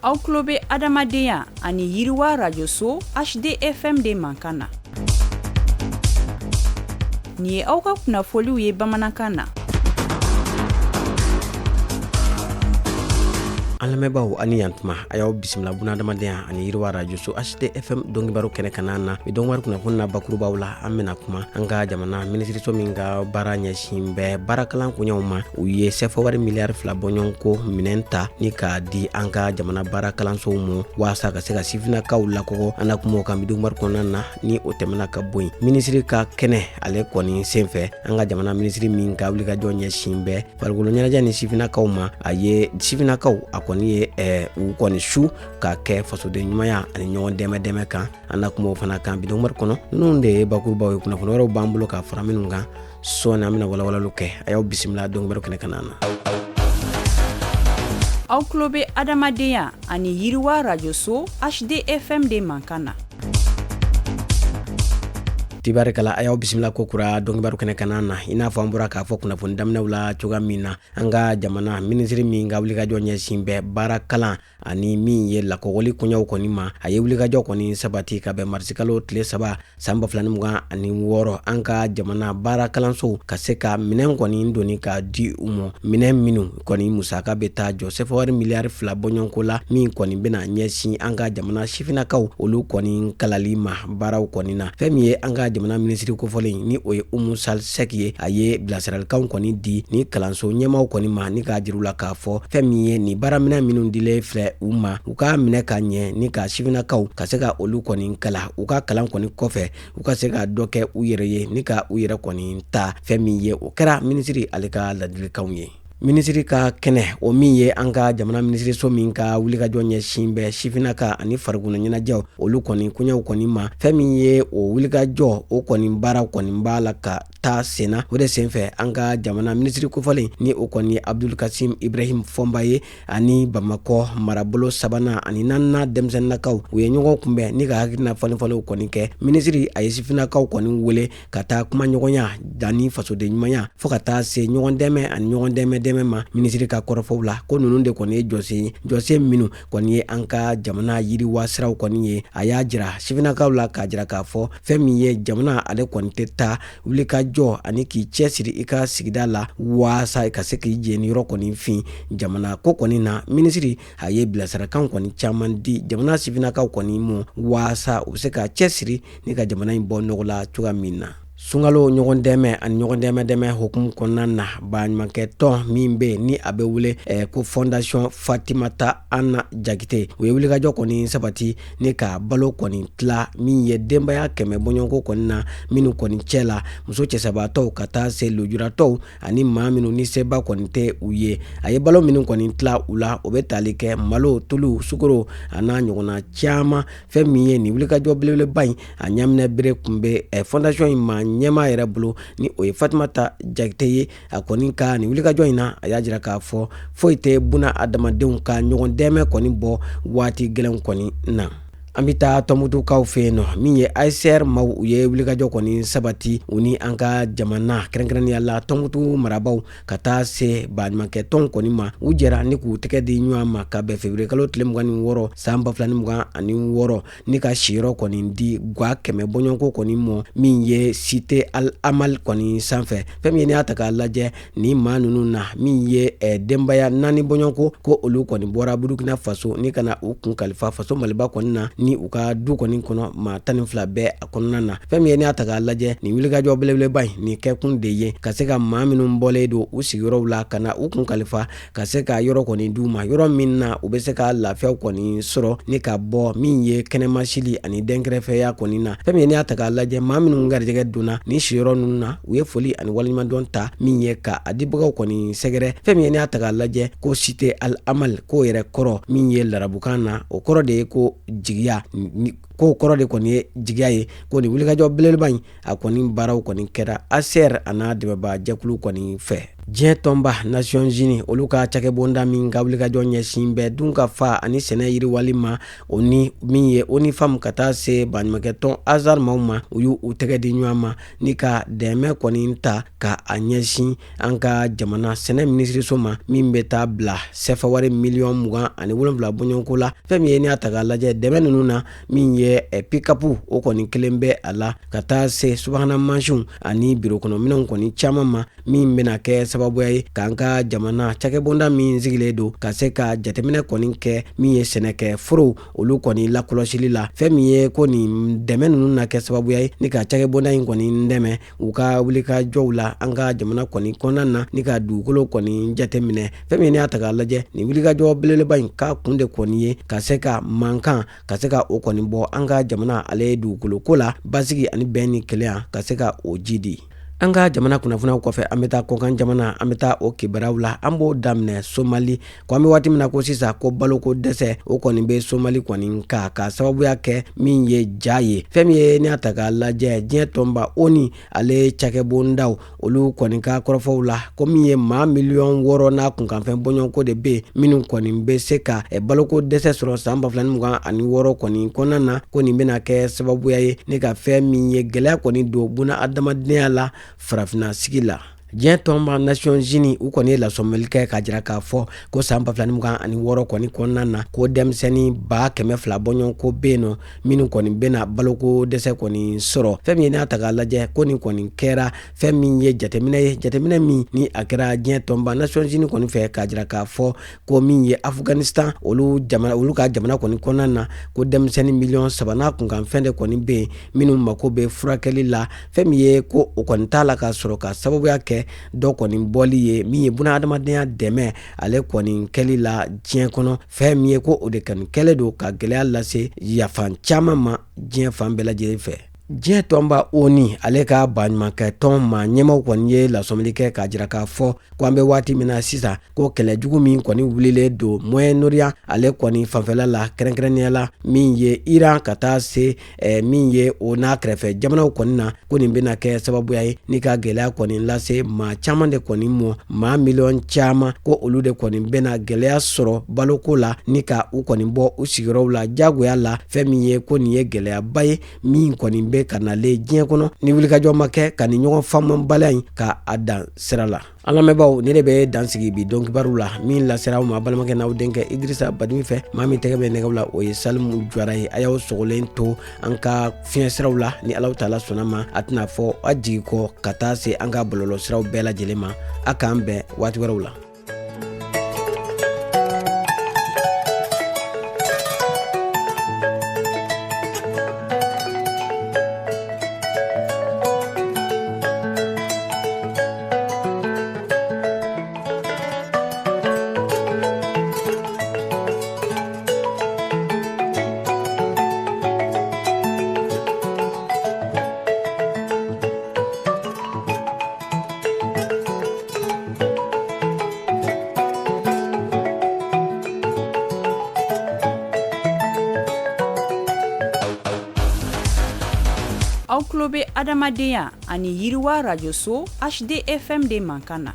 Aw tulo bɛ adamadenya ani yiriwa rajoso HDFM de mankan na. Nin ye aw ka kunnafoliw ye bamanankan na. An lamɛnbaaw ani yantuma, a y'aw bisimila bunadamadenya ani yiriwa rajoso HDFM donkibaru kɛnɛ kan na. Bi donkibaru kunnafoni na bakurubaw la, an bɛna kuma an ka jamana minisiriso min ka baara ɲɛsin bɛ baarakalan koɲɛw ma. U ye sɛfa wari miliyari 2 bɔɲɔgɔnko minɛn ta ni k'a di an ka jamana baara kalansow ma waasa ka se ka sifinnakaw lakɔgɔ. An na kuma o kan bi donkibaru kɔnɔna na. Ni o tɛmɛna ka bɔ yen, minisiri ka kɛnɛ ale kɔni senfɛ, an ka jamana minisiri min ka wulikajɔ ɲɛsin bɛ farikolo ɲɛnajɛ ni sifinnakaw ma, a ye sifinnakaw a kɔni ye u kɔni su ka kɛ fasoden ɲumanya ani ɲɔgɔn dɛmɛ dɛmɛ kan. An na kuma o fana kan bi donkibaru kɔnɔ. Ninnu de ye bakurubaw ye. Kunnafoni wɛrɛw b'an bolo ka fara minnu kan sɔɔni, an bɛna walawalaliw kɛ. A y'aw bisimila donkibaru kɛnɛ kan na. Aw tulo bɛ adamadenya ani yiriwa rajoso HDFM de mankan na. Tibarikala, a y'aw bisimila ko kura donkibaru kɛnɛ kan na. I n'a fɔ an bɔra k'a fɔ kunnafoni daminɛw la cogoya min na, an ka jamana minisiri min ka wulikajɔ ɲɛsin bɛ baara kalan ani min ye lakɔgɔli koɲɛw kɔni ma, a ye wulikajɔ kɔni sabati ka bɛn marisikalo tile 3 san 2026, an ka jamana baara kalansow ka se ka minɛn kɔni doni ka di u ma, minɛn minnu kɔni musaka bɛ taa jɔ sɛfa wari miliyari 2 bɔɲɔgɔnko la, min kɔni bɛna ɲɛsin an ka jamana sifinnakaw olu kɔni kalali ma baaraw kɔni na. Fɛn min ye an ka jamana minisiri kofɔlen, ni o ye Umu Sall Sɛki ye, a ye bilasiralikanw kɔni di ni kalanso ɲɛmaaw kɔni ma ni k'a jira u la k'a fɔ fɛn min ye nin baaraminɛn minnu dilen filɛ u ma, u k'a minɛ ka ɲɛ ni ka sifinnakaw ka se ka olu kɔni kalan. U ka kalan kɔni kɔfɛ, u ka se ka dɔ kɛ u yɛrɛ ye ni ka u yɛrɛ kɔni ta. Fɛn min ye o kɛra minisiri ale ka ladilikanw ye. Minisiri ka kɛnɛ o min ye an ka jamana minisiriso min ka wulikajɔ ɲɛsin bɛ sifinnaka ani farikolo ɲɛnajɛw olu kɔni koɲɛw kɔni ma, fɛn min ye o wulikajɔ o kɔni baara kɔni b'a la ka taa senna. O de senfɛ, an ka jamana minisiri kofɔlen, ni o kɔni ye Abdul Kasim Ibrahim Fɔnba ye, ani Bamakɔ marabolo sabanan ani naaninan denmisɛnninnakaw, u ye ɲɔgɔn kunbɛn ni ka hakilina falenfalenw kɔni kɛ. Minisiri a ye sifinnakaw kɔni wele ka taa kumaɲɔgɔnya ani fasoden ɲumanya fo ka taa se ɲɔgɔn dɛmɛ ani ɲɔgɔn dɛmɛ dɛmɛ ma. Minisiri ka kɔrɔfɔw la, ko ninnu de kɔni ye jɔsen ye, jɔsen minnu kɔni ye an ka jamana yiriwa siraw kɔni ye. A y'a jira sifinnakaw la k'a jira k'a fɔ fɛn min ye jamana ale kɔni tɛ taa wulikajɔ ani k'i cɛsiri i ka sigida la waasa ka se k'i jeniyɔrɔ kɔni fin jamana ko kɔni na. Minisiri a ye bilasirakan kɔni caman di jamana sifinnakaw kɔni ma waasa u bɛ se ka cɛsiri ni ka jamana in bɔ nɔgɔ la cogoya min na. Sunkalo ɲɔgɔn dɛmɛ ani ɲɔgɔn dɛmɛ dɛmɛ hukumu kɔnɔna na, baɲumankɛ tɔn min bɛ ni a bɛ wele ko Fondation Fatimata Anna Jakite, u ye wulikajɔ kɔni sabati ni ka balo kɔni tila min ye denbaya 100 bɔɲɔgɔnko kɔni na, minnu kɔni cɛ la muso cɛsabaatɔw ka taa se lujuratɔw ani maa minnu ni seba kɔni tɛ u ye. A ye balo minnu kɔni tila u la, o bɛ tali kɛ malo, tulu, sukoro a n'a ɲɔgɔnna caman. Fɛn min ye nin wulikajɔ belebeleba in, a ɲaminɛ bere tun bɛ fondation in maa ɲɛmaa yɛrɛ bolo, ni o ye Fatimata Jakite ye. A kɔni ka nin wulikajɔ in na, a y'a jira k'a fɔ foyi tɛ buna adamadenw ka ɲɔgɔn dɛmɛ kɔni bɔ waati gɛlɛn kɔni na. An bɛ taa Tɔnbukutukaw fɛ yen nɔ. Min ye ASR maaw, u ye wulikajɔ kɔni sabati u ni an ka jamana, kɛrɛnkɛrɛnnenya la Tɔnbukutu marabaaw ka taa se baɲumankɛ tɔn kɔni ma. U jɛra ni k'u tɛgɛ di ɲɔgɔn ma ka bɛn février kalo tile 26 san 2026, ni ka siyɔrɔ kɔni di gwa 100 bɔɲɔgɔnko kɔni ma, min ye Cité Al Amal kɔni sanfɛ. Fɛn min ye n'i y'a ta k'a lajɛ nin maa ninnu na, min ye denbaya 4 bɔɲɔgɔnko, ko olu kɔni bɔra Burukina Faso ni ka na u kun kalifa faso Maliba kɔni na, ni u ka du kɔni kɔnɔ maa 12 bɛ a kɔnɔna na. Fɛn min ye n'i y'a ta k'a lajɛ nin wulikajɔ belebeleba in, nin kɛkun de ye ka se ka maa minnu bɔlen don u sigiyɔrɔw la ka na u kun kalifa, ka se ka yɔrɔ kɔni d'u ma, yɔrɔ min na u bɛ se ka lafiyaw kɔni sɔrɔ ni ka bɔ min ye kɛnɛmasili ani dɛnkɛrɛfɛya kɔni na. Fɛn min ye n'i y'a ta k'a lajɛ maa minnu garijɛgɛ donna nin siyɔrɔ ninnu na, u ye foli ani waleɲumandɔn ta min ye ka a dibagaw kɔni sɛgɛrɛ. Fɛn min ye n'i y'a ta k'a lajɛ ko Cité Al Amal, k'o yɛrɛ kɔrɔ min ye larabukan na, o kɔrɔ de ye ko jigiya. K'o kɔrɔ de kɔni ye jigiya ye ko nin wulikajɔ belebeleba in, a kɔni baaraw kɔni kɛra HCR a n'a dɛmɛbaa jɛkulu kɔni fɛ. Diɲɛ tɔnba Nations Unies, olu ka cakɛbonda min ka wulikajɔ ɲɛsin bɛ dunkafa ani sɛnɛ yiriwali ma, o ni min ye ONU Femmes ka taa se baɲumankɛtɔn ASAR maaw ma, u y'u tɛgɛ di ɲɔgɔn ma ni ka dɛmɛ kɔni ta ka a ɲɛsin an ka jamana sɛnɛ minisiriso ma, min bɛ taa bila sɛfa wari miliyɔn 27 bɔɲɔgɔnko la. Fɛn min ye n'i y'a ta k'a lajɛ dɛmɛ ninnu na, min ye pikapu, o kɔni kelen bɛ a la, ka taa se subahana mansinw ani biro kɔnɔminɛnw kɔni caman ma, min bɛna kɛ sababuya ye k'an ka jamana cakɛbonda min sigilen don ka se ka jateminɛ kɔni kɛ min ye sɛnɛkɛ forow olu kɔni lakɔlɔsili la. Fɛn min ye ko nin dɛmɛ ninnu na kɛ sababuya ye ni ka cakɛbonda in kɔni dɛmɛ u ka wulikajɔw la an ka jamana kɔni kɔnɔna na, ni ka dugukolo kɔni jateminɛ. Fɛn min n'i y'a ta k'a lajɛ, nin wulikajɔ belebeleba in ka kun de kɔni ye ka se ka mankan ka se ka o kɔni bɔ an ka jamana ale dugukolo ko la, basigi ani bɛn ni kelenya ka se ka o jidi. An ka jamana kunnafoniyaw kɔfɛ, an bɛ taa kɔkan jamana, an bɛ taa o kibaruyaw la. An b'o daminɛ Somali ko an bɛ waati min na ko sisan, ko baloko dɛsɛ o kɔni bɛ Somali kɔni kan, ka sababuya kɛ min ye ja ye. Fɛn min ye n'i y'a ta k'a lajɛ, diɲɛ tɔnba ONU ale cakɛbondaw olu kɔni ka kɔrɔfɔw la, ko min ye maa miliyɔn 6 n'a kunkanfɛn bɔɲɔgɔnko de bɛ yen minnu kɔni bɛ se ka baloko dɛsɛ sɔrɔ san 2026 kɔni kɔnɔna na, ko nin bɛna kɛ sababuya ye ni ka fɛn min ye gɛlɛya kɔni don buna adamadenya la farafinna sigi la. Diɲɛ tɔnba Nations Unies, u kɔni ye lasɔmili kɛ k'a jira k'a fɔ ko san 2026 kɔni kɔnɔna na, ko denmisɛnnin 200,000 bɔɲɔgɔnko bɛ yen nɔ minnu kɔni bɛna baloko dɛsɛ kɔni sɔrɔ. Fɛn min ye n'a ta k'a lajɛ, ko nin kɔni kɛra fɛn min ye jateminɛ ye, jateminɛ min ni a kɛra diɲɛ tɔnba Nations Unies kɔni fɛ, k'a jira k'a fɔ ko min ye Afghanistan olu jamana, olu ka jamana kɔni kɔnɔna na, ko denmisɛnnin miliyɔn 3 n'a kunkanfɛn de kɔni bɛ yen minnu mako bɛ furakɛli la. Fɛn min ye ko o kɔni t'a la ka sɔrɔ, ka sababuya kɛ dɔ kɔni bɔli ye min ye buna adamadenya dɛmɛ ale kɔni kɛli la diɲɛ kɔnɔ. Fɛn min ye ko o de kɔni kɛlen don ka gɛlɛya lase yafan caman ma diɲɛ fan bɛɛ lajɛlen fɛ. Diɲɛ tɔnba ONU ale ka baɲumankɛ tɔn maa ɲɛmaw kɔni ye lasɔmili kɛ k'a jira k'a fɔ ko an bɛ waati min na sisan, ko kɛlɛjugu min kɔni wulilen don Moyen-Orient ale kɔni fanfɛla la, kɛrɛnkɛrɛnnenya la min ye Iran ka taa se min ye o n'a kɛrɛfɛ jamanaw kɔni na, ko nin bɛna kɛ sababuya ye ni ka gɛlɛya kɔni lase maa caman de kɔni mɔ. Maa miliyɔn caman, ko olu de kɔni bɛna gɛlɛya sɔrɔ baloko la ni ka u kɔni bɔ u sigiyɔrɔw la jagoya la. Fɛn min ye ko nin ye gɛlɛyaba ye min kɔni bɛ ka nalen diɲɛ kɔnɔ, ni wulikajɔ ma kɛ ka nin ɲɔgɔn faamubaliya in ka a dan sira la. An lamɛnbaaw, ne de bɛ dan sigi bi don kibaru la min lasera aw ma balimakɛ n'aw denkɛ Idirisa Badimi fɛ. Maa min tɛgɛ bɛ nɛgɛw la, o ye Salimu Jara ye. A y'aw sɔgɔlen to an ka fiɲɛ siraw la. Ni Alahu Taala sɔnna ma, a tɛna fɔ a jigi kɔ ka taa se an ka bɔlɔlɔ siraw bɛɛ lajɛlen ma. A k'an bɛn waati wɛrɛw la. Aw tulo bɛ adamadenya ani yiriwa rajoso HDFM de mankan na.